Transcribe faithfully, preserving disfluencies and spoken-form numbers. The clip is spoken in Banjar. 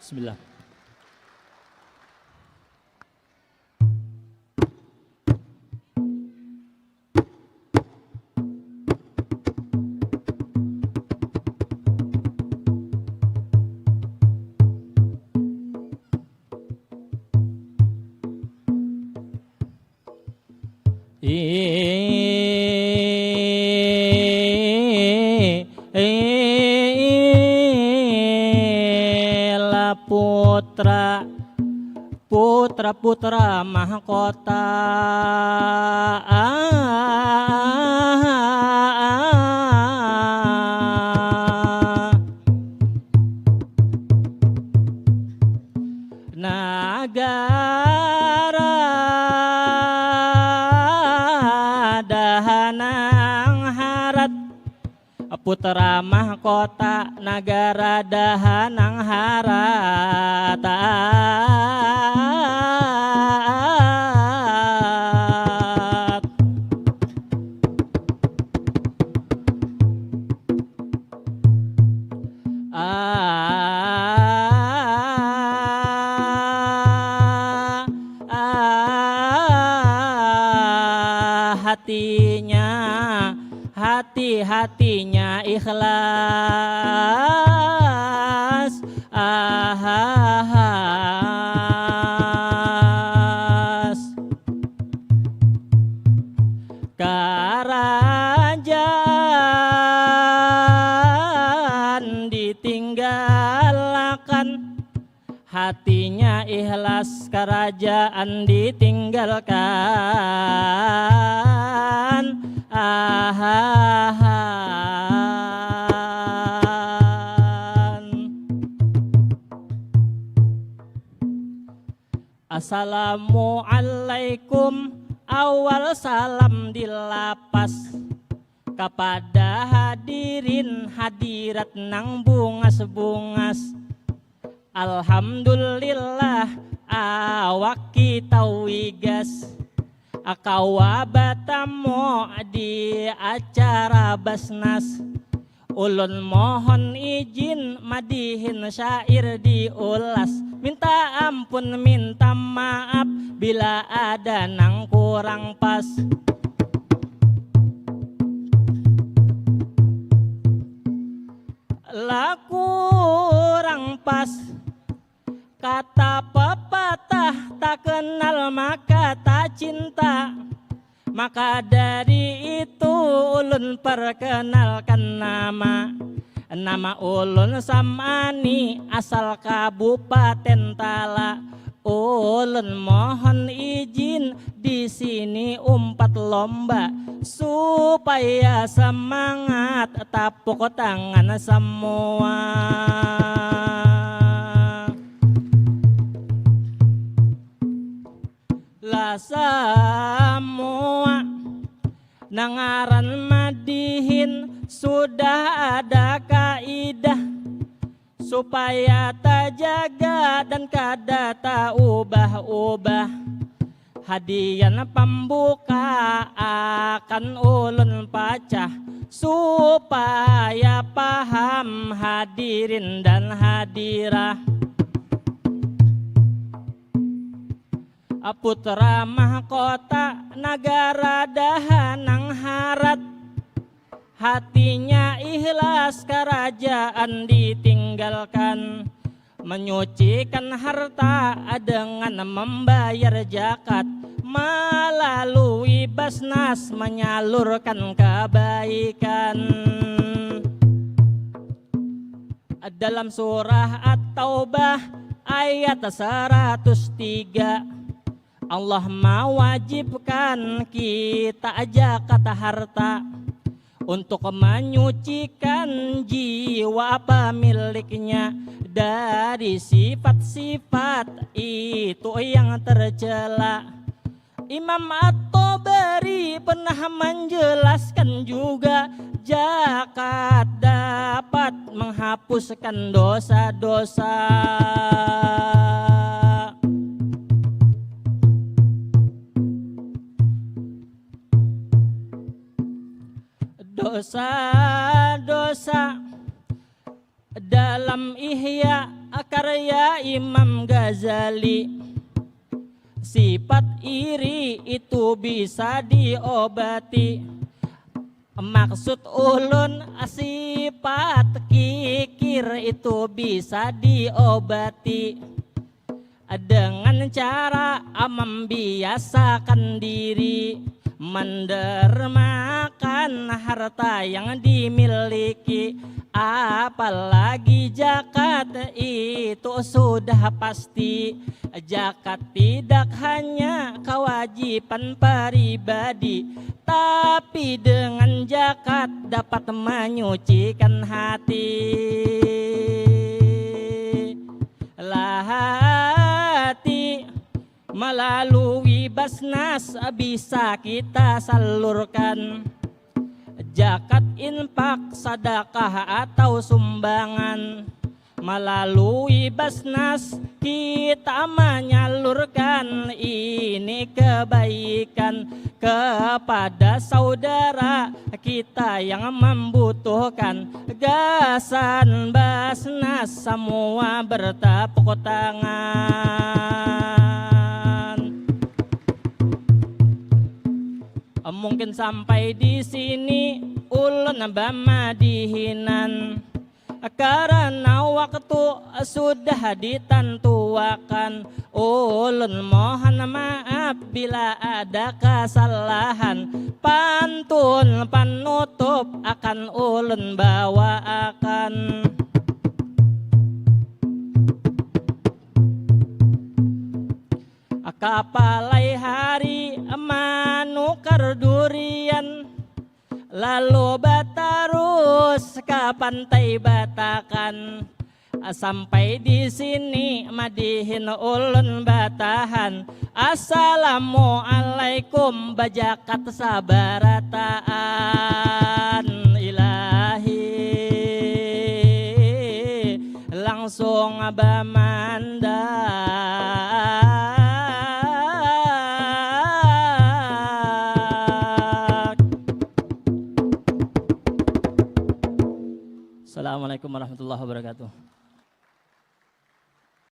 Bismillah. Ila putra, putra-putra mahkota. Nagara dahanang harat, putra mahkota nagara dahanang harat. Ah, ah, hatinya, hati-hatinya ikhlas. Ahas. Karajaan ditinggalakan, hatinya ikhlas, karajaan ditinggalkan. Ahahan. Assalamualaikum, awal salam dilapas kapada hadirin hadirat nang bungas-bungas. Alhamdulillah, awak kita wigas. Kawa batamu di acara Basnas. Ulun mohon izin madihin syair diulas. Minta ampun, minta maaf bila ada nang kurang pas. Lah kurang pas. Kata pepatah, tak kenal maka tak cinta. Maka dari itu ulun perkenalkan nama. Nama ulun Samani, asal Kabupaten Tala. Ulun mohon izin di sini umpat lomba supaya semangat, tapuk tangan semua. Lah semua nang ngaran madihin sudah ada kaidah supaya tajaga dan kada taubah-ubah. Hadian pambuka akan ulun pacah supaya paham hadirin dan hadirah. Putra mahkota nagara dahanang harat, hatinya ikhlas karajaan ditinggalkan, menyucikan harta dengan membayar zakat, melalui Basnas menyalurkan kebaikan. Dalam surah At-Taubah ayat seratus tiga, Allah mewajibkan kita zakat harta untuk menyucikan jiwa pemiliknya dari sifat-sifat itu yang tercela. Imam At-Tabari pernah menjelaskan juga, zakat dapat menghapuskan dosa-dosa. Dosa-dosa dalam Am Ihya karya Imam Ghazali. Sifat iri itu bisa diobati. Maksud ulun, sifat kikir itu bisa diobati dengan cara membiasakan diri mendermakan harta yang dimiliki, apalagi zakat itu sudah pasti. Zakat tidak hanya kewajiban pribadi, tapi dengan zakat dapat menyucikan hati. Lahati melalui Basnas bisa kita salurkan zakat, infak, sadakah atau sumbangan. Melalui Basnas kita menyalurkan ini kebaikan kepada saudara kita yang membutuhkan. Gasan Basnas semua bertepuk tangan. Mungkin sampai di sini ulun bamadihinan. Karena waktu sudah ditantuakan, ulun mohon maaf bila ada kesalahan. Pantun penutup akan ulun bawaakan. Kapalai hari manukar durian, lalu batarus ka Pantai Batakan. Sampai di sini madihin ulun batahan. Assalamualaikum, bajakat sabarataan. Ilahi langsung bamandak. Assalamualaikum warahmatullahi wabarakatuh.